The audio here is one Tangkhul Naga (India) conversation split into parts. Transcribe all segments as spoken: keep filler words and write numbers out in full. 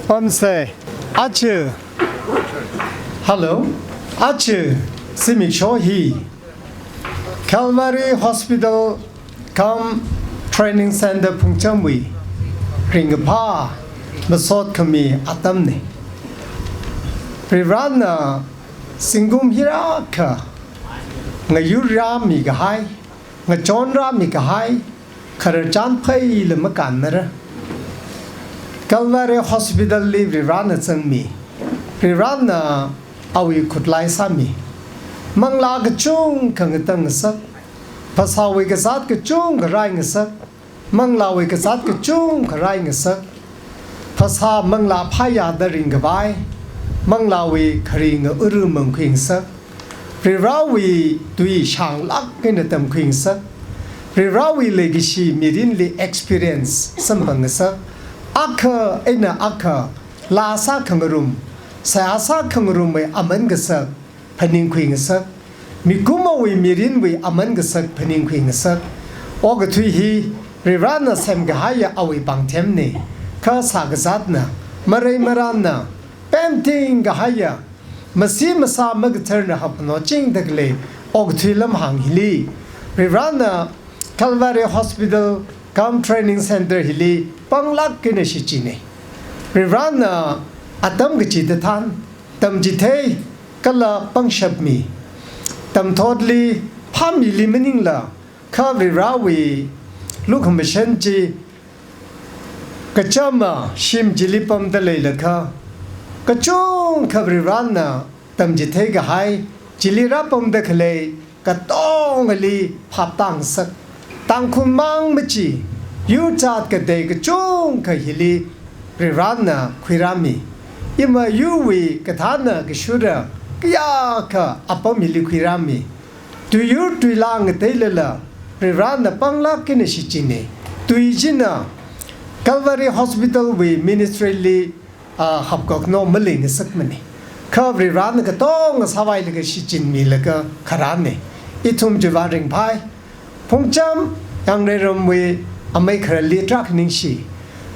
Pamsei, aja. Hello. Aja zimiksho hi Calvary Hospital cum Training Center Phungchamwui ringkaphā masot khami atamna. Varivarana zingkum hiyākha ngayurrāmi kahai, ngachonrāmi kahai, khararchan pheila makānnara. Calvary Hospital li Varivarana zangmi. Varivarana awui khutlai sāmi. Manglā kachungkha ngatang ngasak, phasāwui kazāt kachungkha rai ngasak, manglāwui kazāt kachungkha rai ngasak, phasā manglā phāyāda ringkhavai, manglāwui kharinga uru mangkhui ngasak, Varivarawui tui shānglāk eina tamkhui ngasak, Varivarawui leikashi mirinli experience samphang ngasak, akha eina akha laa sākhangarum, seihā sākhangarumwui aman kasak phaningkhui ngasak, mikumowui mirinwui aman kasak phaningkhui ngasak. Okathui hi Varivarana semkahaiya awui pāngthemna, kha sākazatna, marei marānna, pemting kahaiya, masi masā makatharna haophano chingda khalei okathui lamhāng hili, Varivarana Calvary Hospital cum Training Center hili panglāk eina shichina. Varivarana atam kachida than, tamchithei kala pangshap mi. Tamthotli phāmili maningla, kha Varivarawui lukhamashan chi kachama shim chili pamda leilakha, kachungkha Varivarana tamchithei kahai, chili rāpamda khalei katongali phaptā ngasak. Tangkhul māng machi, yur jāt katei kachungkha hili Varivarana khuirāmi. Ima yurwui kathāna kashura kayākha apam hili khuirāmi. Tuiyur tuilā ngateilala, Varivarana panglāk eina shichina. Tui china Calvary Hospital wui ministry li, ah, hapkakno malei ngasakmana. Kha Varivarana katonga sāvailaga shichinmilaga kharāna. Ithum chiwui vāng ringphai. Phungcham Yangreiramwui amei khararli tarākha ningshi.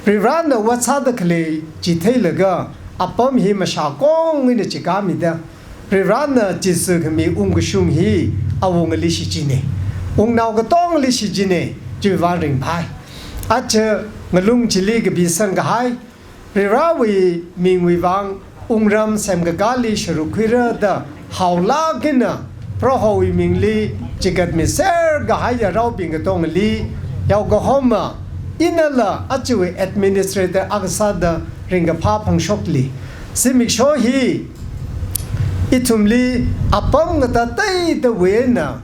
Varivarana vāsāda khalei chitheilaga apam hi mashākong eina chikāmida, Varivarana chisa khami ungkashung hi awungali shichina. Ungnao katongali shichina, chiwui vāng ringphai. Aja ngalung chili kapisang kahai, Varivarawui mingwui vāng wungram semkakāli sharuk khuira da haolāk eina Prohowui mingli chikatmiser kahaiya raobing katongali, yaokahoma inala ajawui administrator akha sāda ringkaphā phongshokli. Zimiksho hi ithumli apam ngatateitawui eina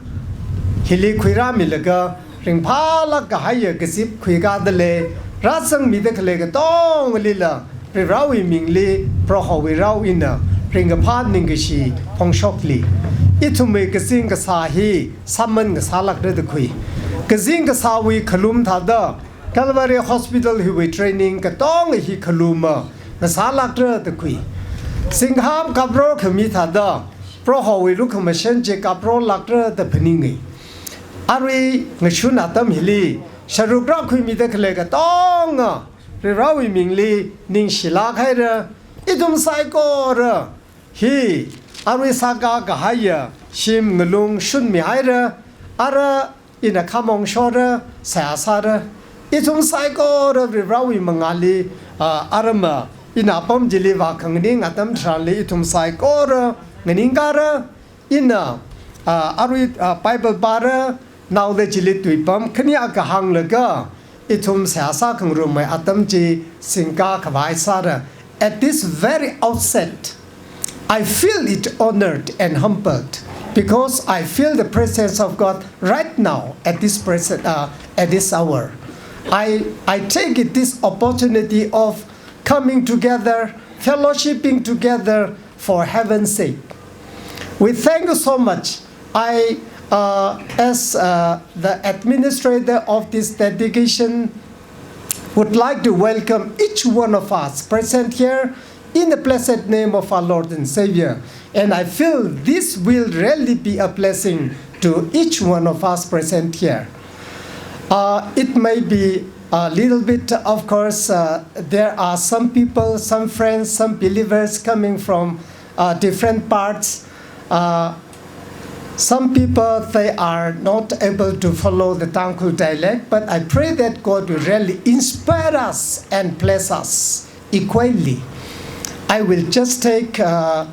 hili khuirāmilaga ringphālāk kahaiya kazip khuikāda lei, rāzangmida khalei katongalila Varivarawui mingli Prohowui rao eina ringkaphā ningkashi phongshokli. Ithumwui kazing kasā hi sāman ngasālākra da khui. Kazing kasāwui khalum thāda Calvary Hospital hiwui training katonga hi khaluma ngasālākra da khui. Singham kaprok khami thāda Prohowui lukhamashan chi kaproklākra da phaninga. Arui ngashun atam hili sharuk rākhuimida khalei katonga Varivarawui mingli ningshilāk haira. Ithum saikora hi arui sākā kahaiya shim ngalung shunmi haira. Ara ina khamong shora, seihā sāra. Ithum saikora Varivarawui mangāli, ah, arama ina apam chili vākhanganing atam tharanli ithum saikora nganingkara. Ina, ah, arui, ah, Bible pāra, naoda chili tuipam khani akha hānglaga ithum seihā sākhangarumwui atam chi singkā khavai sāra. At this very outset, I feel it honored and humbled because I feel the presence of God right now at this present, uh, at this hour. I, I take it this opportunity of coming together, fellowshipping together for heaven's sake. We thank you so much. I, uh, as, uh, the administrator of this dedication, would like to welcome each one of us present here in the blessed name of our Lord and Savior. And I feel this will really be a blessing to each one of us present here. Uh, it may be, A little bit, of course, uh, there are some people, some friends, some believers coming from uh, different parts. Uh, some people, they are not able to follow the Tangkhul dialect, but I pray that God will really inspire us and bless us equally. I will just take uh,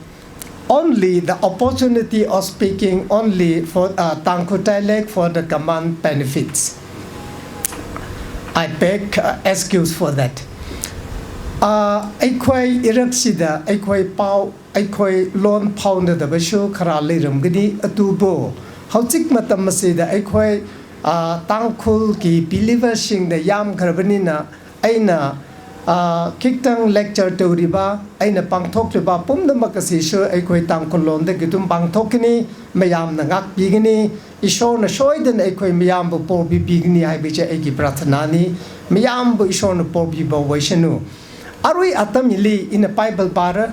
only the opportunity of speaking only for uh, Tangkhul dialect for the common benefits. I beg uh, excuse for that. Uh, ꯑꯩꯈꯣꯏ ꯏꯔꯛꯁꯤꯗ ꯑꯩꯈꯣꯏ ꯄꯥꯎ ꯑꯩꯈꯣꯏ ꯂꯣꯟ ꯐꯥꯎꯅꯗꯕꯁꯨ ꯈꯔ ꯂꯩꯔꯝꯒꯅꯤ, ꯑꯗꯨꯕꯨ ꯍꯧꯖꯤꯛ ꯃꯇꯝ ꯑꯁꯤꯗ ꯑꯩꯈꯣꯏ ꯑ, ꯇꯥꯡꯈꯨꯜꯒꯤ ꯕꯤꯂꯤꯚꯔꯁꯤꯡꯅ ꯌꯥꯝꯈ꯭ꯔꯕꯅꯤꯅ ꯑꯩꯅ ꯑ, ꯈꯤꯇꯪ ꯂꯦꯛꯆꯔ ꯇꯧꯔꯤꯕ, ꯑꯩꯅ ꯄꯥꯡꯊꯣꯛꯂꯤꯕ ꯄꯨꯝꯅꯃꯛ ꯑꯁꯤꯁꯨ ꯑꯩꯈꯣꯏ ꯇꯥꯡꯈꯨꯜ ꯂꯣꯟꯗꯒꯤ ꯑꯗꯨꯝ ꯄꯥꯡꯊꯣꯛꯀꯅꯤ, ꯃꯌꯥꯝꯅ ꯉꯥꯛꯄꯤꯒꯅꯤ꯫ ꯏꯁꯣꯔꯅ ꯁꯣꯏꯗꯅ ꯑꯩꯈꯣꯏ ꯃꯌꯥꯝꯕꯨ ꯄꯣꯕꯤꯕꯤꯒꯅꯤ ꯍꯥꯏꯕꯁꯦ ꯑꯩꯒꯤ ꯄ꯭ꯔꯥꯊꯅꯥꯅꯤ꯫ ꯃꯌꯥꯝꯕꯨ ꯏꯁꯣꯔꯅ ꯄꯣꯕꯤꯕ ꯑꯣꯏꯁꯅꯨ꯫ ꯑꯔꯨꯏ ꯑꯇꯝ ꯍꯤꯂꯤ ꯏꯅ ꯕꯥꯏꯕꯜ ꯄꯥꯔ,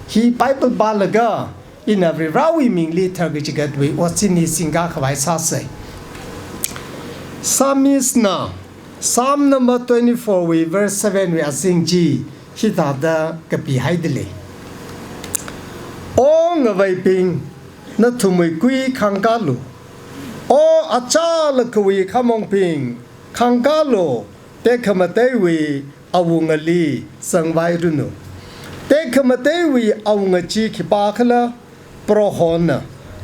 ꯍꯤ ꯕꯥꯏꯕꯜ ꯄꯥꯜꯂꯒ ꯏꯅ ꯔꯤꯔꯥꯋꯤ ꯃꯤꯡꯂꯤ ꯊꯔꯒ ꯆꯤꯒꯠꯋꯤ ꯋꯥꯁꯤꯅꯤ ꯁꯤꯡꯒꯥ ꯈꯋꯥꯏ ꯁꯥꯁꯦ꯫ ꯁꯥꯃꯤꯁꯅ Psalm number twenty-four ꯋꯤ verse seven ꯋꯤ ꯑꯁꯤꯡ ꯆꯤ ꯍꯤꯗꯥꯗ ꯀꯄꯤ ꯍꯥꯏꯗꯂꯦ꯫ ꯑꯣ ꯉꯥꯋꯩꯕꯤꯡ, ꯅꯊꯨꯝꯋꯨꯏ ꯀꯨꯏ ꯈꯥꯡꯀꯥꯂꯨ꯫ ꯑꯣ ꯑꯆꯥꯂ ꯈꯨꯋꯤ ꯈꯥꯃꯣꯡꯕꯤꯡ, ꯈꯥꯡꯀꯥꯂꯨ, ꯇꯦꯛꯈꯃꯇꯩꯋꯤ ꯑꯋꯨꯡꯉꯥꯂꯤ ꯆꯪꯋꯥꯏꯔꯨꯅꯨ꯫ ꯇꯦꯛꯈꯃꯇꯩꯋꯤ ꯑꯋꯨꯡꯉꯥ ꯆꯤ ꯈꯤꯄꯥꯈꯥꯂ, ꯄ꯭ꯔꯣꯍꯣꯅ꯫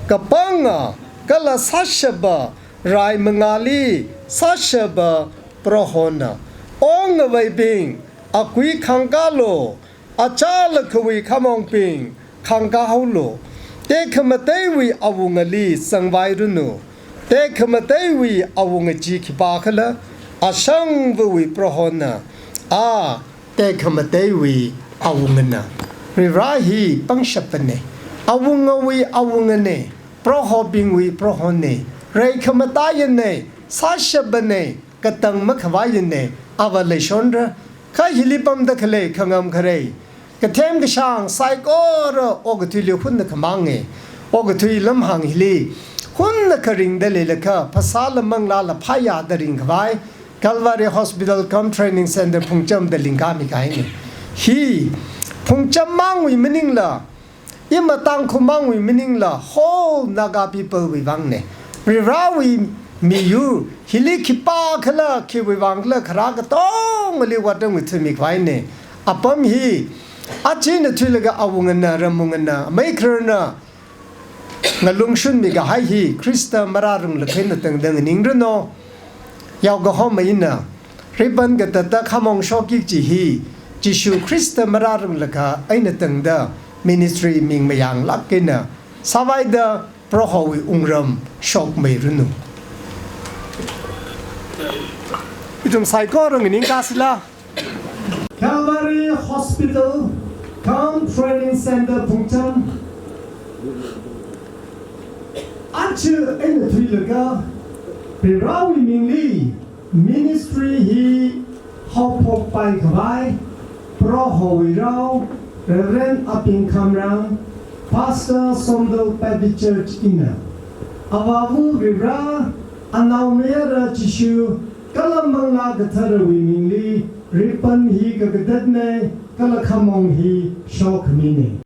ꯀꯄꯥꯡꯉꯥ ꯀꯥꯂ ꯁꯥꯁꯥꯕ ꯔꯥꯏ ꯃꯉꯥꯂꯤ ꯁꯥꯁꯥꯕ ꯄ꯭ꯔꯣꯍꯣꯅ꯫ ꯑꯣ ꯉꯥꯋꯩꯕꯤꯡ, ꯑꯀꯨꯏ ꯈꯥꯡꯀꯥꯂꯨ, ꯑꯆꯥꯂ ꯈꯨꯋꯤ ꯈꯥꯃꯣꯡꯕꯤꯡ, ꯈꯥꯡꯀꯥꯍꯧꯂꯨ꯫ ꯇꯦꯛꯈꯃꯇꯩꯋꯤ ꯑꯋꯨꯡꯉꯥꯂꯤ ꯆꯪꯋꯥꯏꯔꯨꯅꯨ꯫ ꯇꯦꯛꯈꯃꯇꯩꯋꯤ ꯑꯋꯨꯡꯉꯥ ꯆꯤ ꯈꯤꯄꯥꯈꯥꯂ, ꯑꯁꯪꯕꯋꯤ ꯄ꯭ꯔꯣꯍꯣꯅ꯫ ꯑꯥ ꯇꯦꯛꯈꯃꯇꯩꯋꯤ ꯑꯋꯨꯡꯉꯥꯅ꯫ ꯔꯤꯔꯥ ꯍꯤ ꯄꯪꯁꯥꯞꯄꯅꯦ꯫ ꯑꯋꯨꯡꯉꯥꯋꯤ ꯑꯋꯨꯡꯉꯥꯅꯦ꯫ ꯄ꯭ꯔꯣꯍꯣꯕꯤꯡꯋꯤ ꯄ꯭ꯔꯣꯍꯣꯅꯦ꯫ ꯔꯩ ꯈꯃꯇꯥꯌꯥꯅꯦ꯫ ꯁꯥꯁꯥꯕꯅꯦ꯫ ꯀꯇꯪ ꯃꯈꯥꯋꯥꯏꯌꯥꯅꯦ꯫ ꯑꯋꯥ ꯂꯩꯁꯣꯟꯔ꯫ ꯈꯥ ꯍꯤꯂꯤ ꯄꯝꯗ ꯈꯥꯂꯦ ꯈꯥꯉꯝ ꯈꯥꯔꯦ꯫ ꯀꯊꯦꯝ ꯀꯁꯥꯡ ꯁꯥꯏꯀꯣꯔ ꯑꯣ ꯀꯊꯨꯏꯂꯤ ꯍꯨꯟꯅ ꯈꯥꯃꯥꯡꯉꯦ꯫ ꯑꯣ ꯀꯊꯨꯏ ꯂꯝꯍꯥꯡ ꯍꯤꯂꯤ ꯍꯨꯟꯅ ꯈꯥꯔꯤꯡꯗ ꯂꯩꯂꯥꯈꯥ ꯐꯁꯥ ꯂꯝꯃꯪ ꯂꯥꯂ ꯐꯥꯌꯥꯗ ꯔꯤꯡ ꯈꯥꯋꯥꯏ Calvary Hospital cum Training Center Phungchamda lingkami kahaine. Hi Phungcham mangwui maningla, ima Tangkhul mangwui maningla, whole Naga people wui vangna. Rirawui miyur hili khipākhala khiwui vangkhala kharā katongali watangwui thumi kahaine. Apam hi, achina thuilaga awungana, ramungana, maikharana, ngalungshunmi kahai hi Khrista marārunglakha eina tangda nganingranu. Yaokahoma ina ribbon katatta khamong shokki kaji hi, Jishu Khrista marārunglakha eina tangda ministry ming mayanglāk eina sāvaida Prohowui wungram shokmeiranu. Ithum saikora nganingkasila. Calvary Hospital cum Training Center Phungcham. Aja eina thuilaga, Rirawui mingli ministry hi haophokpai khavai, Prohowui rao, Reverend Aping Khamrang, Pastor Somdal Baptist Church ina. Avāva Rira, Anaomayara Jishu, kala Manglā Katharawui mingli, ribbon hi kakatatna, kala khamong hi shokmina.